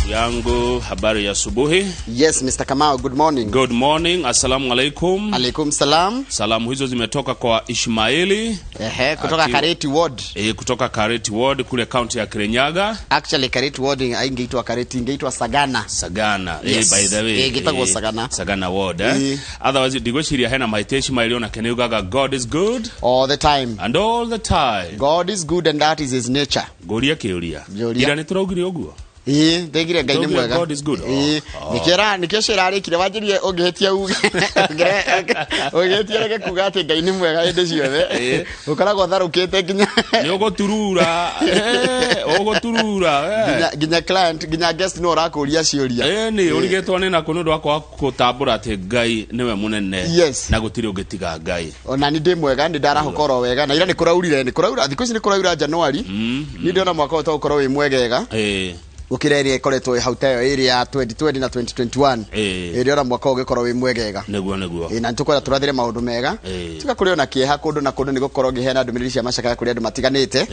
Yangu, habari ya asubuhi. Yes, Mr. Kamau, good morning. Good morning, assalamu alaikum. Alaikum salam. Salamu hizo zimetoka kwa Ishmaili. Ehe, kutoka Kareti Ward. Kutoka Kareti Ward kule kaunti ya Kirinyaga. Actually Kareti Ward haingeitwa Kareti, ingeitwa Sagana. Sagana. Yes. By the way. Ingeitwa Sagana. Sagana Ward, eh. Otherwise ndigwiciria hena mahĩtia Ishmaili onake nĩugaga God is good all the time. And all the time. God is good and that is his nature. Ngũria kĩũria. Njũria. Ira nĩtũraugire ũguo? Ĩĩ, ndaigire Ngai nĩ mwega. God is good. Ĩĩ, nĩkĩo nĩkĩo cĩrarĩkire wanjĩrie ũngĩhĩtia uge. Ũngĩhĩtia reke kuga atĩ Ngai nĩ mwega hĩndĩ ciothe. Ũkoragwo ũtharũkĩte nginya nĩ ũgũturura. Ũgũturura. Nginya client, nginya guest no ũrakũria ciũria. Nĩ ũrigĩtwo nĩ nakũ nĩ ũndũ wa kwaga gũtambũra atĩ Ngai nĩwe mũnene. Yes. Na gũtirĩ ũngĩ tiga Ngai. Ona nĩ ndĩ mwega, nĩ ndarahũka oro wega. Na ira nĩ kũraurire, nĩ kũraura, thikũ ici nĩ kũraura January. Nĩ ndĩrona mwaka ũyũ tũgũkorwo wĩ mwegega. Gũkĩra ĩrĩa ĩkoretwo ĩ hau ta ĩyo ĩrĩa ya 2020 na 2021. Ĩrĩa ona mwaka ũgĩkorwo wĩ mwegega. Nĩguo, nĩguo. Na nĩtũkwenda tũrathire maũndũ mega. Tiga kũrĩ ona kĩeha kũndũ na kũndũ nĩgũkorwo ngĩheana ndũmĩrĩri cia macakaya kũrĩ andũ matiganĩte.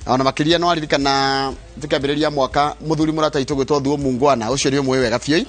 Ona makĩria no aririkana tũkĩambĩrĩria mwaka mũthuri mũrata witũ gwĩtwo Thuo Mungwana, ũcio nĩ ũmũĩ wega biũ.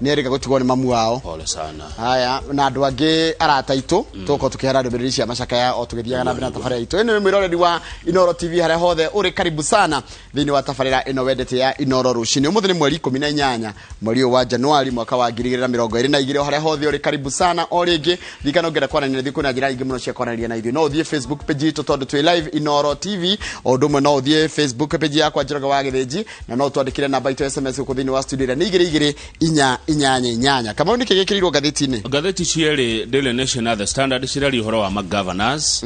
Nĩ erĩga gũtigwo nĩ mamu wao. Pole sana. Haya, na andũ angĩ arata aitũ tũgũkorwo tũkĩheana ndũmĩrĩri cia macakaya o tũgĩthiaga na mbere na tabarĩra itũ. Ĩno nĩ mwĩroreri wa Inooro TV harĩa hothe ũrĩ, karibu sana thĩinĩ wa tabarĩra ĩno wendete ya Inooro rũcinĩ. Ũmũthĩ nĩ mweri 18 mweri ũyũ wa Januari mwaka wa 2022. O harĩa hothe ũrĩ, karibu sana o rĩngĩ. Ririkana ũngĩenda kwaranĩria na ithuĩ kwĩna njĩra nyingĩ mũno cia kwaranĩria na ithuĩ. No ũthiĩ Facebook page itũ tondũ twĩ live Inooro TV, o ũndũ ũmwe no ũthiĩ Facebook page yakwa Njoroge wa Gĩthĩnji, na no twandĩkĩre namba itũ SMS gũkũ thĩinĩ wa studio ĩrĩa nĩ igĩrĩ igĩrĩ inya inyanya inyanya. Kamau, nĩkĩ gĩkĩrĩirwo ngathĩti-inĩ? Ngathĩti cierĩ, Daily Nation na The Standard, ciraria ũhoro wa magovernors,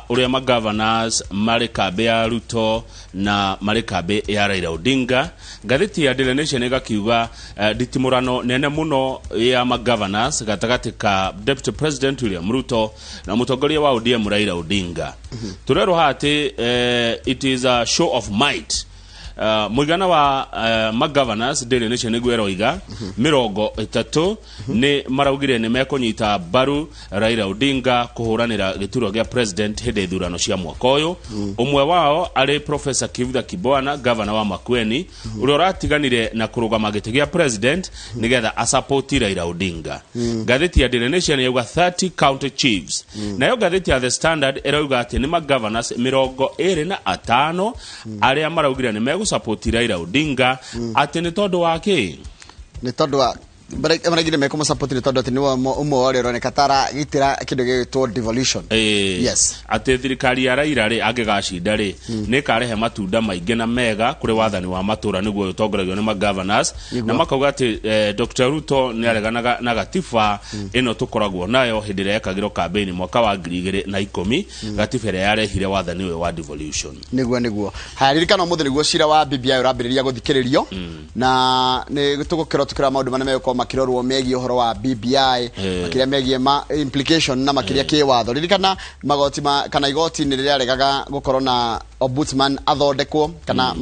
ũrĩa magovernors marĩ kambĩ ya Ruto na marĩ kambĩ ya Raila Odinga. Ngathĩti ya Daily Nation ĩgakiuga nditimũrano nene mũno ya magovernors gatagatĩ ka Deputy President William Ruto na mũtongoria wa ODM Raila Odinga. Tũrerwo haha atĩ it is a show of might. Mũigana wa magovernors, Daily Nation nĩguo ĩroiga, 30 nĩ maraugire nĩ mekũnyita mbaru Raila Odinga kũhũranĩra gĩturwa gĩa president hĩndĩ ya ithurano cia mwaka ũyũ. Ũmwe wao arĩ Professor Kivutha Kibwana, governor wa Makueni, ũrĩa ũratiganire na kũrũgama gĩtĩ gĩa president nĩgetha asapoti Raila Odinga. Ngathĩti ya Daily Nation yauga 30 county chiefs. Nayo ngathĩti ya The Standard ĩrauga atĩ nĩ magovernors 25 arĩa maraugire nĩ megũsapoti Raila Odinga, atĩ nĩ tondũ wa kĩ? Nĩ tondũ wa maraigire mekũmũsupport nĩ tondũ atĩ nĩwe ũmwe wa ũrĩa ũroneka ta aragitĩra kĩndũ gĩgwĩtwo devolution. Yes. Atĩ thirikari ya Raila rĩ, angĩgacinda rĩ, nĩ ĩkarehe matunda maingĩ na mega kũrĩ wathani wa matũra nĩguo ũtongoragio nĩ magovernors. Na makauga atĩ Dr. Ruto nĩ areganaga na gatiba ĩno tũkoragwo nayo hĩndĩ ĩrĩa yekagĩrwo campaign mwaka wa 2010, gatiba ĩrĩa yarehire wathani ũyũ wa devolution. Nĩguo, nĩguo. Haya, ririkana ũmũthĩ nĩguo cira wa BBI ũrambĩrĩria gũthikĩrĩrio, na nĩ tũgũkĩrwo tũkĩrora maũndũ marĩa megũkorwo makĩrorwo megiĩ ũhoro wa BBI, makĩria megiĩ ma implication na makĩria kĩwatho. Ririkana magoti ma, kana igoti nĩ rĩraregaga gũkorwo na ombudsman athondekwo, kana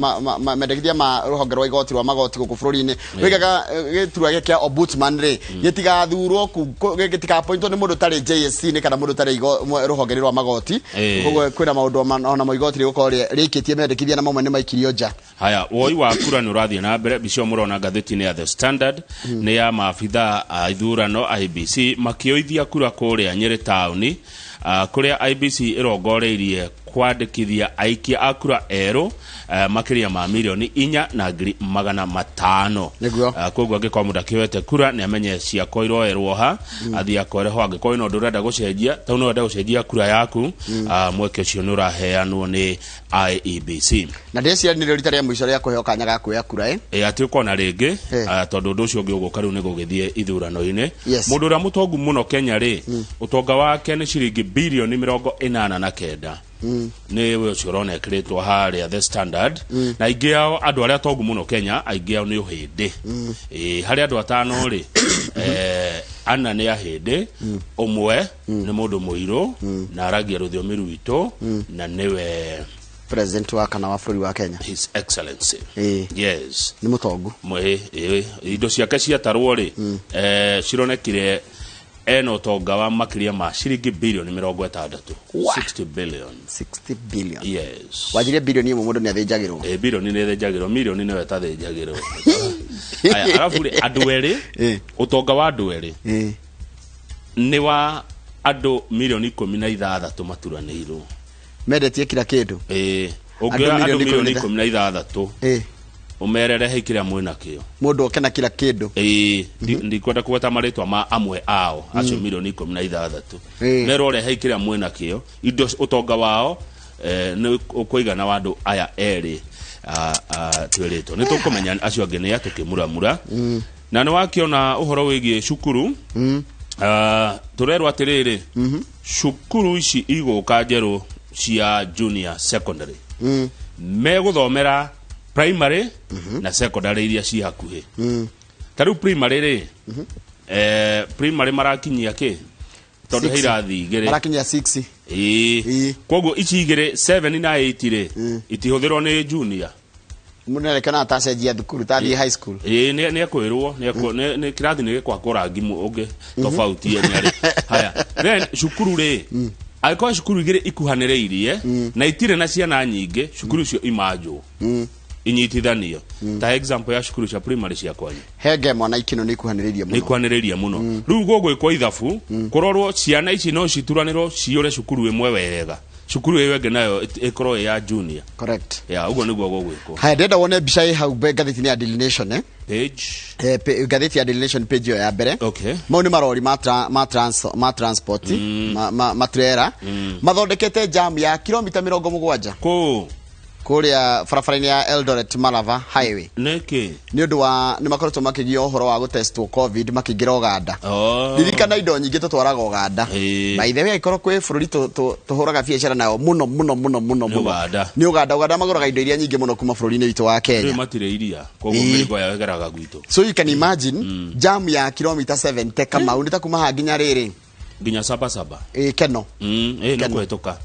mendekithia ma rũhonge rwa igoti rwa magoti gũkũ bũrũri-inĩ rũigaga gĩturwa gĩkĩ kĩa ombudsman rĩ gĩtigathurwo gĩtikapointwo nĩ mũndũ ũtarĩ JSC nĩ kana mũndũ ũtarĩ rũhonge rwa magoti. Koguo kwĩna maũndũ ona mo igoti rĩgũkorwo rĩkĩtie mendekithia na mamwe nĩ maikirio nja. Haya, woi wa kura nĩ ũrathiĩ na mbere. Mbica ĩyo mũrona ngathĩti-inĩ ya The Standard nĩ ya maabitha a ithurano IEBC makĩoithia kura kũrĩa Nyĩrĩ taũni, kũrĩa IEBC ĩrongoreirie kwandĩkithia aikia a kura erũ makĩria ma 4,500,000. Koguo angĩkorwo mũndũ akĩoete kura nĩ amenye ciakwa iroerwo ha, athiĩ akoere ho. Angĩkorwo wĩna ũndũ ũrenda gũcenjia, tau no wende gũcenjia kura yaku, mweke ũcio nĩ ũraheanwo nĩ IEBC. Na ndĩreciria nĩrĩo rita rĩa mũico rĩa kũheo kanya ga kuoya kura, ĩ? Ĩ, atĩ ũkona rĩngĩ, tondũ ũndũ ũcio ũngĩ ũgũka rĩu nĩ gũgĩthiĩ ithurano-inĩ. Mũndũ ũrĩa mũtongu mũno Kenya rĩ, ũtonga wake nĩ ciringi bilioni 89. Nĩ we ũcio ũrona ĩkĩrĩtwo harĩa The Standard. Na aingĩ ao, andũ arĩa atongu mũno Kenya, aingĩ ao nĩ ũhĩndĩ. Ĩ, harĩ andũ atano rĩ, ana nĩ ahĩndĩ, ũmwe nĩ mũndũ mũirũ na aragia rũthiomi rwitũ, na nĩwe president wa kana wa bũrũri wa Kenya, His Excellency. Yes. Nĩ mũtongu. Mwe, indo ciake ciatarwo rĩ, cironekire Ena ũtonga wa makĩria ma ciringi bilioni 60. Wa. 60 billion. 60 billion. Yes. Wanjirie bilioni 1 mũndũ nĩ athĩnjagĩrwo. Ĩ, bilioni nĩ ĩthĩnjagĩrwo, milioni nĩyo ĩtathĩnjagĩrwo. Aya, arabu rĩ, andũ erĩ, ũtonga wa andũ erĩ nĩ wa andũ milioni 16 maturanĩirwo. Mendetie kila kĩndũ. Ĩ, ũngĩoya Andũ andũ milioni milioni ikũmi na 16 ũmerere he kĩrĩa mwĩnakĩo. Mũndũ oke na kila kĩndũ. Ĩĩ, ndikwenda kũgweta marĩtwa ma amwe ao acio milioni 16. Merwo rehe kĩrĩa mwĩnakĩo, indo ũtonga wao nĩ ũkũigana wa andũ aya erĩ twĩrĩtwo. Nĩ tũkũmenya acio angĩ nĩ a tũkĩmuramura. Na nĩ wakĩona ũhoro wĩgiĩ cukuru. Tũrerwo atĩrĩrĩ, cukuru ici igũka njerũ cia junior secondary megũthomera primary na secondary iria ci hakuhĩ. Ta rĩu primary rĩ, primary marakinyia kĩ tondũ he Six. irathi 2. Marakinyia 6. Ĩĩ. Koguo ici 2, 7 na 8 rĩ, itihũthĩrwo nĩ junior. Mũndũ nĩarekana atacenjia thukuru tathiĩ high school. Ĩĩ, nĩ ekwĩrwo nĩ kĩrathi nĩ gĩkwakwo rangi ũngĩ tofauti nĩ arĩ. Haya, then cukuru rĩ, angĩkorwo cukuru 2 ikuhanĩrĩirie na itirĩ na ciana nyingĩ, cukuru icio imanjwo, inyitithanio. Ta example ya cukuru cia primary cia kwanyu. Henge mwana ikino nĩ ikuhanĩrĩirie Nĩ mũno. ikuhanĩrĩirie mũno. Rĩu gũgwĩkwo ithabu kũrorwo ciana ici no cituranĩrwo ciyũre cukuru ĩmwe wega, cukuru ĩyo ĩngĩ nayo ĩkorwo ĩ ya junior. Correct. Ya ũguo nĩguo gũgwĩkwo. Haya, ndĩrenda wone mbica ĩ hau ngathĩti-inĩ ya Daily Nation, eh? Page. Ngathĩti ya Daily Nation page ĩyo ya mbere. Mau nĩ marori ma transport, ma trailer mathondekete jam ya kilomita 70. Kũ? Kũrĩa barabara-inĩ ya Eldoret Malava Highway. Nĩkĩ? Nĩ ũndũ wa nĩ makoretwo makĩgio ũhoro wa gũtestwo COVID makĩingĩra Ũganda. Ririkana indo nyingĩ tũtwaraga Ũganda. By the way, angĩkorwo kwĩ bũrũri tũhũraga biacara nayo mũno mũno mũno mũno Nĩ mũno. Ũganda. Nĩ Ũganda. Ũganda magũraga indo iria nyingĩ mũno kuma bũrũri-inĩ witũ wa Kenya. Rĩu matirĩ iria, koguo mĩrigo yao ĩgeraga gwitũ. So you can imagine jam ya kilomita 70 Kamau nĩ ta kuma haha nginya rĩrĩ. Nginya saba saba. Ĩ, Keno. Ĩ, nĩ Keno. kũhetũka.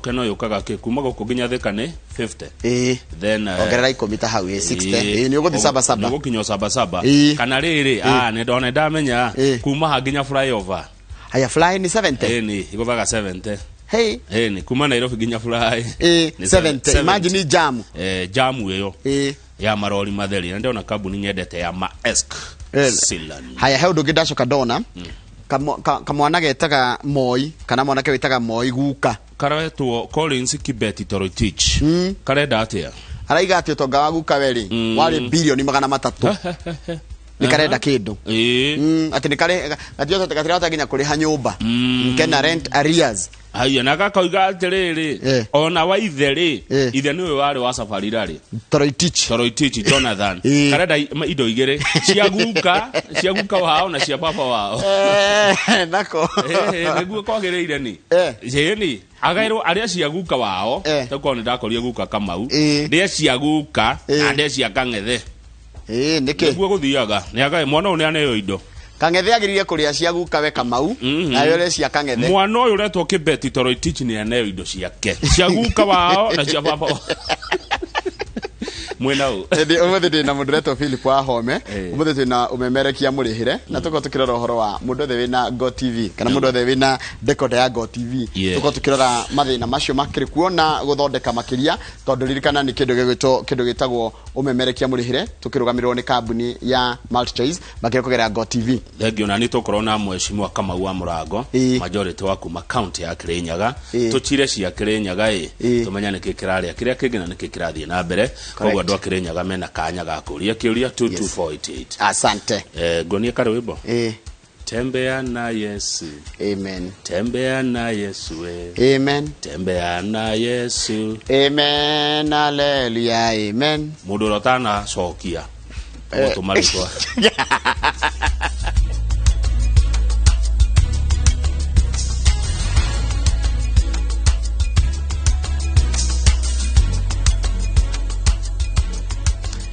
Keno yũkaga kĩ kuma gũkũ nginya Thika nĩ 50. Then, Ongerera 10 ta hau, 60. Ĩ, nĩ ũgũthiĩ saba saba. Nĩ ũgũkinya saba saba. Kana rĩrĩ, nĩ ndona ndamenya kuma haha nginya flyover. Haya, fly ni 70. Ĩ, nĩ igũthaga 70. Hey. Ĩ, nĩ kuma Nairobi nginya fly. Nĩ 70. 70. Imagine jam. Jam ĩyo. Ya marori matheri. Na ndona kambuni nyendete ya Maersk. Silan. Haya, he ũndũ ũngĩ ndacoka ndona. Kamwana getaga Moi, kana mwanake wĩtaga Moi guka. Karetwo Collins Kibeti Toroitich. Karenda atĩa? Araiga atĩ ũtonga wa guka we rĩ, warĩ bilioni 300. Nĩ karenda kĩndũ. Atĩ nĩ kare, gatirahota nginya kũrĩha nyũmba. Kena rent arrears. Haya, na gakoiga atĩrĩrĩ, ona wa ithe rĩ, ithe nĩwe warĩ wa Safari Rally. Toroitich. Toroitich Jonathan. Karenda indo 2, cia guka, cia guka wao na cia baba wao. Nako. Nĩguo kwagĩrĩire ni. Ĩĩ ni. Agairwo arĩa cia guka wao, tũkorwo nĩ ndakorire guka Kamau. Ndĩa cia guka na ndĩa cia Kang'ethe. Nĩkĩ? Nĩguo gũthiaga. Nĩ agae mwana ũyũ nĩ aneo indo. Kang'ethe agĩrĩire kũrĩa cia guka we Kamau, na yore cia Kang'ethe. Mwana ũyũ ũretwo Kibeti Toroitich nĩ aneo indo ciake. Cia guka wao na cia baba wao. Mwena ũ. Ĩndĩ ũmũthĩ ndĩ na mũndũ ũretwo Philip Wahome. Ũmũthĩ twĩna ũmemerekia mũrĩhĩre na tũkorwo tũkĩrora ũhoro wa mũndũ othe wĩna Go TV kana mũndũ othe wĩna decoder ya Go TV. Tũkorwo tũkĩrora mathĩna macio makĩrĩ kuo na gũthondeka makĩria, tondũ ririkana nĩ kĩndũ gĩgwĩtwo, kĩndũ gĩtagwo ũmemerekia mũrĩhĩre tũkĩrũgamĩrĩrwo nĩ kambuni ya MultiChoice makĩria kũgerera Go TV. Thengiũ, na nĩ tũkorwo na mheshimiwa Kamau wa Mũrango, majority wa kuma county ya Kirinyaga. Tũcire cia Kirinyaga ĩ, tũmenye nĩkĩ kĩrarĩa kĩrĩa kĩngĩ na nĩkĩ kĩrathiĩ na mbere. Koguo andũ a Kirinyaga mena kanya ga kũria kĩũria 22488. Asante. Ngonie karwĩmbo. Tembea na Yesu. Amen. Tembea na Yesu we. Amen. Tembea na Yesu. Amen. Hallelujah. Amen. Mũndũ ũrĩa ũtanacokia, ũgũtũma rĩtwa.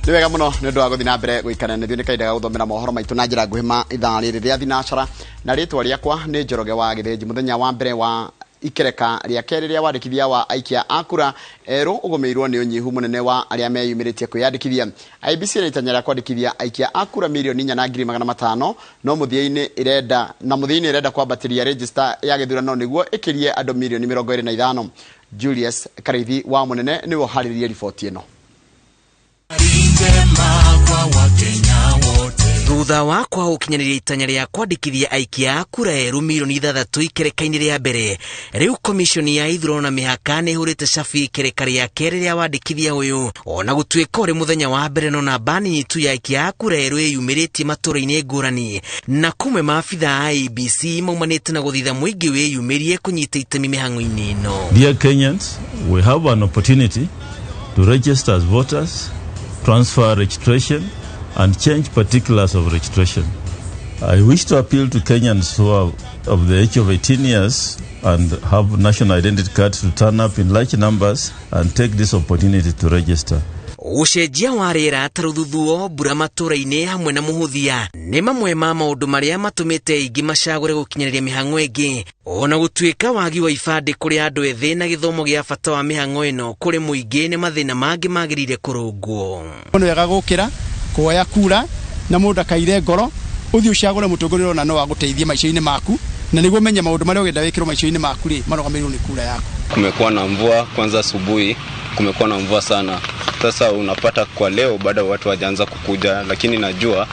Nĩ wega mũno nĩ ũndũ wa gũthiĩ na mbere gũikara na ithuĩ, nĩ kahinda ga gũthomera mohoro maitũ na njĩra nguhĩ ma ithaa rĩrĩ rĩa thinacara, na rĩtwa rĩakwa nĩ Njoroge wa Gĩthĩnji. Mũthenya wa mbere wa Ikereka rĩa kerĩ rĩa wandĩkithia wa aikia a kura erũ ũgũmĩirwo nĩ ũnyihu mũnene wa arĩa meyumĩrĩtie kwĩyandĩkithia. IEBC ĩna itanya rĩa kwandĩkithia aikia a kura 4,500,000 no mũthia-inĩ ĩrenda na mũthia-inĩ ĩrenda kwambatĩria register ya gĩthurano nĩguo ĩkĩrie andũ 25 milioni. Julius Karithi wa Munene nĩwe ũharĩrĩrie riboti ĩno. Thutha wa kwaga gũkinyanĩria itanya rĩa kwandĩkithia aikia a kura erũ 6 milioni ikereka-inĩ rĩa mbere, rĩu komishoni ya ithurano na mĩhaka nĩ ĩhũrĩte cabi ikereka rĩa kerĩ rĩa wandĩkithia ũyũ, ona gũtuĩka ũrĩ mũthenya wa mbere no namba nini tu ya aikia a kura erũ ĩyumĩrĩtie matũũra-inĩ ngũrani, na kũmwe maabitha a IEBC maumanĩte na gũthitha mũingĩ wĩyumĩrie kũnyita itemi mĩhang'o-inĩ ĩno. Dear Kenyans, we have an opportunity to register as voters, transfer registration, and change particulars of registration. I wish to appeal to Kenyans who are of the age of 18 years and have national identity cards to turn up in large numbers and take this opportunity to register. Ũcenjia wa rĩera ta rũthuthuo, mbura matũũra-inĩ hamwe na mũhũthia nĩ mamwe ma maũndũ marĩa matũmĩte aingĩ macagũre gũkinyanĩria mĩhang'o ĩngĩ, ona gũtuĩka wagi wa ibandĩ kũrĩ andũ ethĩ na gĩthomo gĩa bata wa mĩhang'o ĩno kũrĩ mũingĩ nĩ mathĩna mangĩ magĩrĩire kũrũngwo. Nĩ wega gũkĩra kuoya kura na mũndũ akaire ngoro ũthiĩ ũcagũre mũtongoria ũrona no agũteithie maica-inĩ maku, na nĩguo menye maũndũ marĩa ũgenda wĩkĩrwo maica-inĩ maku rĩ marũgamĩrĩirwo nĩ kura yaku. Kumekuwa na mvua kwanza asubuhi, kumekuwa na mvua sana. Sasa unapata kwa leo bado watu hawajaanza kukuja, lakini najua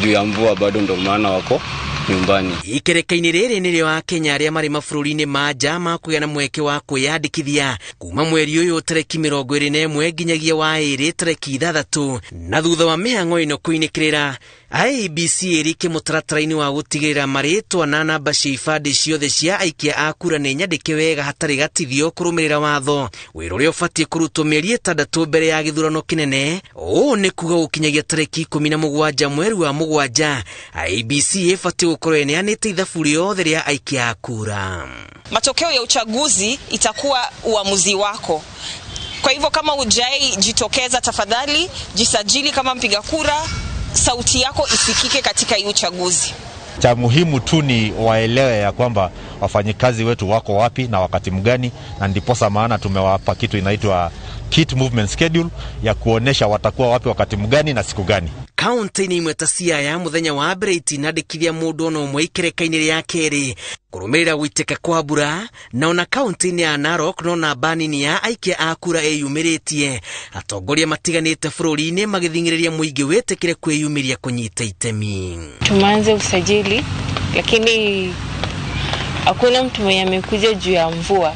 juu ya mvua bado ndo maana wako nyumbani. Ikereka-inĩ rĩrĩ nĩrĩo Akenya arĩa marĩ mabũrũri-inĩ ma nja makũgĩa na mweke wa kwĩyandĩkithia kuma mweri ũyũ tarĩki 21 nginyagia wa ĩrĩ tarĩki 6, na thutha wa mĩhang'o ĩno kũinĩkĩrĩra, IEBC ĩrĩke mũtaratara-inĩ wa gũtigĩrĩra marĩtwa na namba cia ibandĩ ciothe cia aikia a kura nĩ nyandĩke wega hatarĩ gatithio kũrũmĩrĩra watho, wĩra ũrĩa ũbatiĩ kũrutwo mĩeri 6 mbere ya gĩthurano kĩnene. Ũũ nĩ kuga gũkinyagia tarĩki 17 mweri wa 7, IEBC ĩbatiĩ gũkorwo ĩneanĩte ithabu rĩothe rĩa aikia a kura. Matokeo ya uchaguzi itakuwa uamuzi wako. Kwa hivyo kama hujai jitokeza, tafadhali jisajili kama mpiga kura, sauti yako isikike katika hii uchaguzi. Cha muhimu tu ni waelewe ya kwamba wafanyikazi wetu wako wapi na wakati mgani, na ndiposa maana tumewapa kitu inaitwa kit movement schedule ya kuonesha watakuwa wapi wakati mgani na siku gani. Kaunti-inĩ imwe ta Siaya mũthenya wa mbere itinandĩkithia mũndũ ona ũmwe ikereka-inĩ rĩa kerĩ kũrũmĩrĩra gũitĩka kwa mbura, na ona kaunti-inĩ ya Narok no namba nini ya aikia a kura ĩyumĩrĩtie, atongoria matiganĩte bũrũri-inĩ magĩthing'ĩrĩria mũingĩ wĩtĩkĩre kwĩyumĩria kũnyita itemi. Tumeanza usajili lakini hakuna mtu mwenye amekuja juu ya mvua.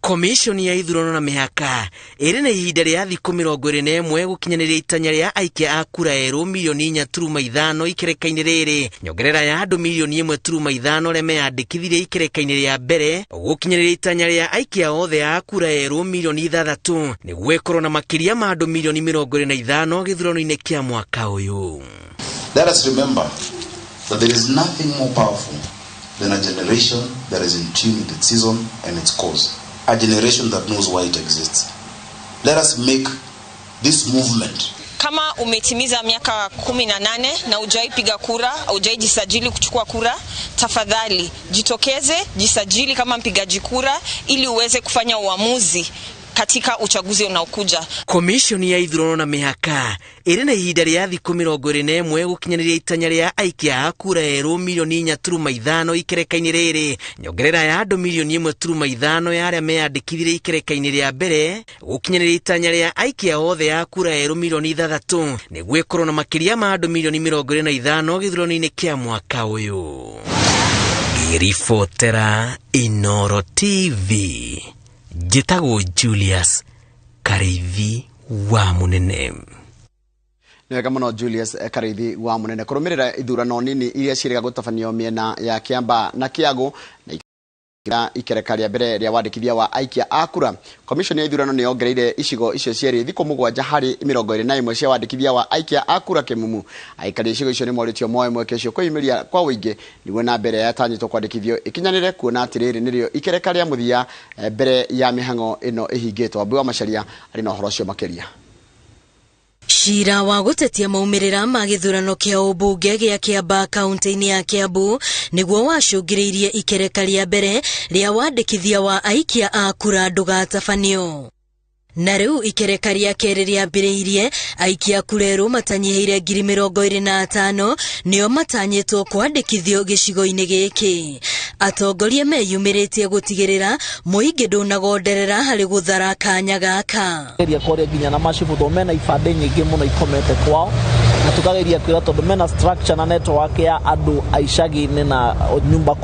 Komishoni ya ithurano na mĩhaka ĩrĩ na ihinda rĩa thikũ 21 gũkinyanĩria itanya rĩa aikia a kura erũ 4.5 milioni ikereka-inĩ rĩrĩ, nyongerera ya andũ 1.5 milioni arĩa meyandĩkithirie ikereka-inĩ rĩa mbere, gũkinyanĩria itanya rĩa aikia othe a kura erũ 6 milioni nĩguo ĩkorwo na makĩria ma andũ 25 milioni gĩthurano-inĩ kĩa mwaka ũyũ. Let us remember that there is nothing more powerful than a generation that is in tune with its season and its cause, a generation that knows why it exists. Let us make this movement Kama umetimiza miaka 18 na hujai piga kura, hujai jisajili kuchukua kura, tafadhali jitokeze, jisajili kama mpigaji kura ili uweze kufanya uamuzi katika uchaguzi unaokuja. Komishoni ya ithurano na mĩhaka ĩrĩ na ihinda rĩa thikũ 21 gũkinyanĩria itanya rĩa aikia a kura erũ 4.5 milioni ikereka-inĩ rĩrĩ, nyongerera ya andũ 1.5 milioni ya arĩa meyandĩkithirie ikereka-inĩ rĩa mbere, gũkinyanĩria itanya rĩa aikia othe a kura erũ 6 milioni nĩguo ĩkorwo na makĩria ma andũ 25 milioni gĩthurano-inĩ kĩa mwaka ũyũ. Ngĩribotera Inoro TV, njĩtagwo Julius Karithi wa Munene. Nĩ wega mũno, Julius Karithi wa Munene. Kũrũmĩrĩra ithurano nini iria ciĩrĩga gũtabanio mĩena ya Kiambaa na Kiago na ikereka rĩa mbere rĩa wandĩkithia wa aikia a kura, komishoni ya ithurano nĩ yongereire icigo icio cierĩ thikũ 7 harĩ 21 cia wandĩkithia wa aikia a kura kĩmumu. Aikari a icigo icio nĩ morĩtio moe mweke ũcio kwĩyumĩria kwa ũingĩ nĩguo na mbere yatanyĩtwo kwandĩkithio ĩkinyanĩre, kuona atĩ rĩrĩ nĩrĩo ikereka rĩa mũthia mbere ya mĩhang'o ĩno ĩhingĩtwo. Wambui wa Macharia arĩ na ũhoro ũcio makĩria. Cira wa gũtetia maumĩrĩra ma gĩthurano kĩa ũmbunge gĩa Kĩambaa kaunti-inĩ ya Kiambu nĩguo wacũngĩrĩirie ikereka rĩa mbere rĩa wandĩkithia wa aikia a kura ndũgatabanio. Na rĩu ikereka rĩa kerĩ rĩambĩrĩirie, aikia kura erũ matanyihĩire 25,000 nĩo matanyĩtwo kwandĩkithio gĩcigo-inĩ gĩkĩ. Atongoria meyumĩrĩtie gũtigĩrĩra mũingĩ ndũnagonderera harĩ gũthara kanya gaka. Geria kwaria nginya na macibũ tondũ mena ibandĩ nyingĩ mũno ikomete kwao, na tukageria kwĩra tondũ mena structure na network ya andũ a icagi-inĩ na nyumba.